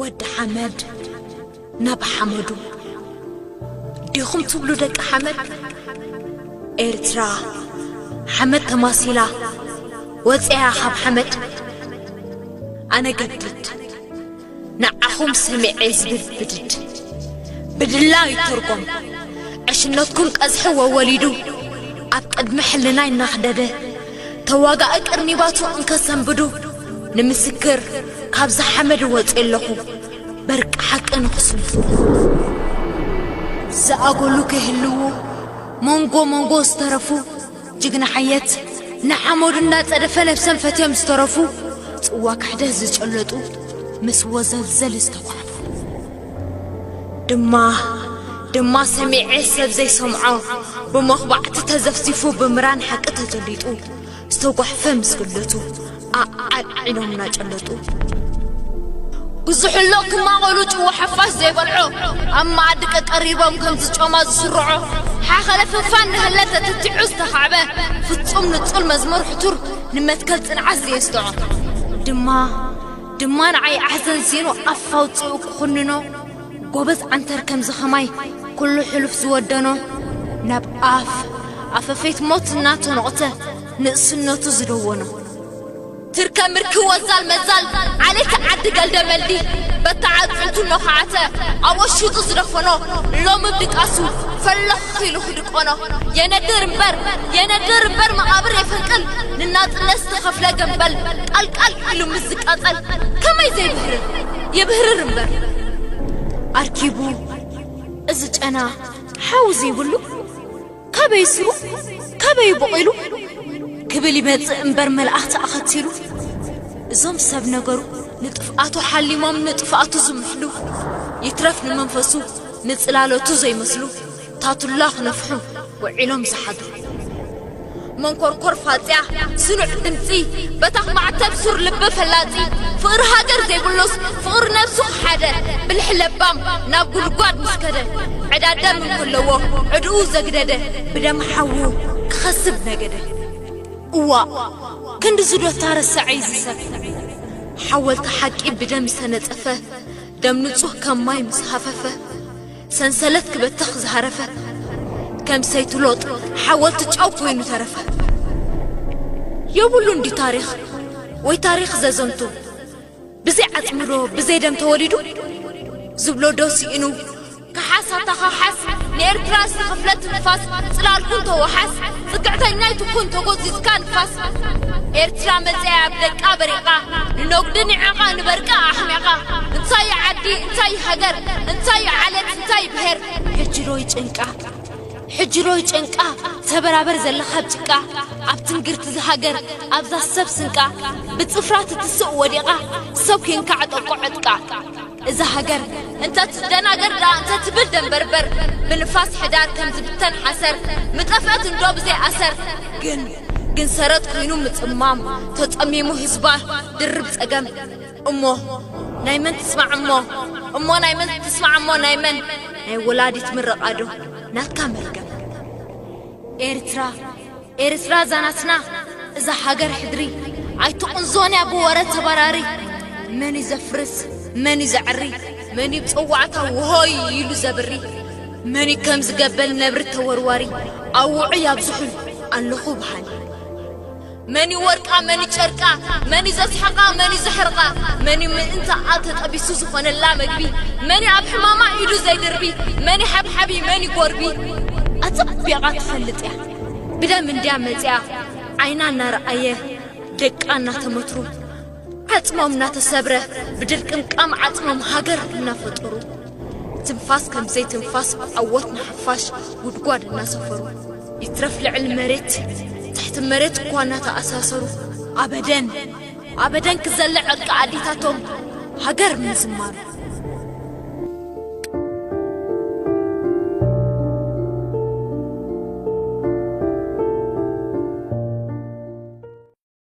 ወዲ ሓመድ ናብ ሓመዱ። ዲኹም ትብሉ ደቂ ሓመድ? ኤርትራ ሓመድ ተማሲላ ወፂኣ ካብ ሓመድ። ኣነ ገድድ ንዓኹም ሰሚዐ ዝብል ብድድ ብድላ ይተርጎም። ዕሽነትኩም ቀዝሒ ወወሊዱ ኣብ ቅድሚ ሕልና ይናኽደደ። ተዋጋኢ ቅርኒባቱ እንከሰንብዱ ንምስክር ካብዛ ሓመድ ወፂ ኣለኹ። በርቂ ሓቂ ንኽስንፉ ዝኣጎሉ ከይህልዉ መንጎ መንጎ ዝተረፉ ጅግና ሓየት ንሓመዱ እናጸደፈ ነብሰም ፈትዮም ዝተረፉ ጽዋ ክሕደት ዝጨለጡ ምስ ወዘልዘል ዝተኳዕፉ ድማ ድማ ሰሚዐ ሰብ ዘይሰምዖ ብመኽባዕቲ ተዘፍዚፉ ብምራን ሓቂ ተጀሊጡ ዝተጓሕፈ ምስ ግለቱ ኣዓልዒሎም እናጨለጡ ብዙሕ ኣሎ ክማቐሉ ጭዋ ሓፋሽ ዘይበልዖ ኣብ መኣዲ ቀቀሪቦም ከም ዝጮማ ዝስርዖ ሓኸለ ፍንፋን ንህለ ተትቲዑ ዝተኻዕበ ፍጹም ንጹል መዝሙር ሕቱር ንመትከል ጽንዓት ዘየስጥዖ ድማ ድማ ንዓይ ኣሕዘንዚኑ ኣፍ ኣውጺኡ ክኹንኖ ጎበዝ ዓንተር ከምዚ ኸማይ ኩሉ ሕሉፍ ዝወደኖ ናብ ኣፍ ኣፈፌት ሞት እናተኖቕተ ንእስነቱ ዝደወኖ ትርከ ምርኪ ወዛል መዛል ዓሌት ዓዲ ገልደ መልዲ በታ ዓጽምቱ ነዃዓተ ኣብ ወሽጡ ዝደፈኖ ሎሚ ብድቃሱ ፈለኽ ኢሉ ክድቆኖ የነድር እምበር የነድር እምበር መቓብር የፈንቅል ንናጽነት ዝተኸፍለ ገንበል ቃልቃል ኢሉ ምስ ዝቃጸል ከመይ ዘይብህርር የብህርር እምበር ኣርኪቡ እዚ ጨና ሓዊ ዘይብሉ ካበይ ስሩ ካበይ በቒሉ ክብል ይመጽእ እምበር መልኣኽቲ ኣኸቲሉ እዞም ሰብ ነገሩ ንጥፍኣቱ ሓሊሞም ንጥፍኣቱ ዝምሕሉ ይትረፍ ንመንፈሱ ንጽላሎቱ ዘይመስሉ ታቱላ ክነፍሑ ውዒሎም ዝሓድሩ መንኮርኮር ፋጽያ ስኑዕ ድምጺ በታኽ ማዕተብ ሱር ልቢ ፈላጺ ፍቕሪ ሃገር ዘይብሉስ ፍቕሪ ነብሱ ክሓደ ብልሒ ለባም ናብ ጉድጓድ ምስ ከደ ዕዳ ደም እንከለዎ ዕድኡ ዘግደደ ብደም ሓዉ ክኸስብ ነገደ እዋእ ክንድዚ ዶ ታረሰዐ እዩ ዝሰብ ሓወልቲ ሓቂ ብደም ዝተነጸፈ ደም ንጹህ ከም ማይ ምስ ሃፈፈ ሰንሰለት ክበትኽ ዝሃረፈ ከም ሰይቲ ሎጥ ሓወልቲ ጨው ኮይኑ ተረፈ የብሉ እንዲ ታሪኽ ወይ ታሪኽ ዘዘንቱ ብዘይ ዓጽሚ ዶ ብዘይ ደም ተወሊዱ ዝብሎ ዶ ስኢኑ ክሓስ ኣታ ክሓስ ንኤርትራ ዝተኸፍለት ትንፋስ ጽላልኩን ተወሓስ ጽግዕተኛ ይትኩን ተጎዚዝካ ንፋስ ኤርትራ መጽያ ኣብ ደቃ በሪቓ ንነጉዲ ንዕቓ ንበርቂ ኣሕሚቓ እንታይ ዓዲ እንታይ ሃገር እንታይ ዓለት እንታይ ብሄር ሕጂ ዶ ይጭንቃ ሕጂ ዶ ይጨንቃ ተበራበር ዘለኻ ኣብ ጭቃ ኣብ ትንግርቲ ዝሃገር ኣብዛ ሰብ ስንቃ ብጽፍራ ትትስእ ወዲቓ ሰብ ኬንካ ዕጠቆ ዕጥቃ እዛ ሃገር እንተ ትደናገር ደኣ እንተ ትብል ደንበርበር ብንፋስ ሕዳር ከም ዝብተን ሓሰር ምጠፍአት እንዶ ብዘይ ኣሰር ግን ግን ሰረት ኮይኑ ምጽማም ተጸሚሙ ህዝባ ድርብ ጸገም እሞ ናይ መን ትስማዕ እሞ እሞ ናይ መን ትስማዕ እሞ ናይ መን ናይ ወላዲት ምርቓ ዶ ናትካ መርገም ኤርትራ ኤርትራ ዛናትና እዛ ሃገር ሕድሪ ኣይትቕንዞን እያ ብወረ ተባራሪ መን እዩ ዘፍርስ መን እዩ ዘዕሪ መን እዩ ብፀዋዕታ ውሆይ ኢሉ ዘብሪ መን እዩ ከም ዝገበል ነብሪ ተወርዋሪ ኣውዑ ያብዝሑል ኣለኹ በሃሊ መን እዩ ወርቃ መን እዩ ጨርቃ መን እዩ ዘስሕቓ መን እዩ ዘሕርቓ መን እዩ ምእንታኣ ተጠቢሱ ዝኾነላ መግቢ መን እዩ ኣብ ሕማማ ኢዱ ዘይድርቢ መን እዩ ሓብሓቢ መን እዩ ጎርቢ ኣጸቢቓ ትፈልጥ እያ ብደም እንድያ መጺኣ ዓይና እናረኣየ ደቃ እናተመትሩ ዓጽሞም እናተሰብረ ብድርቅምቃም ዓጽሞም ሃገር እናፈጠሩ ትንፋስ ከምዘይ ትንፋስ ዓወት ንሓፋሽ ጉድጓድ እናሰፈሩ ይትረፍ ልዕል መሬት ትሕቲ መሬት እኳ እናተኣሳሰሩ ኣበደን ኣበደን ክዘለ ዕርቂ ኣዴታቶም ሃገር ምዝማሩ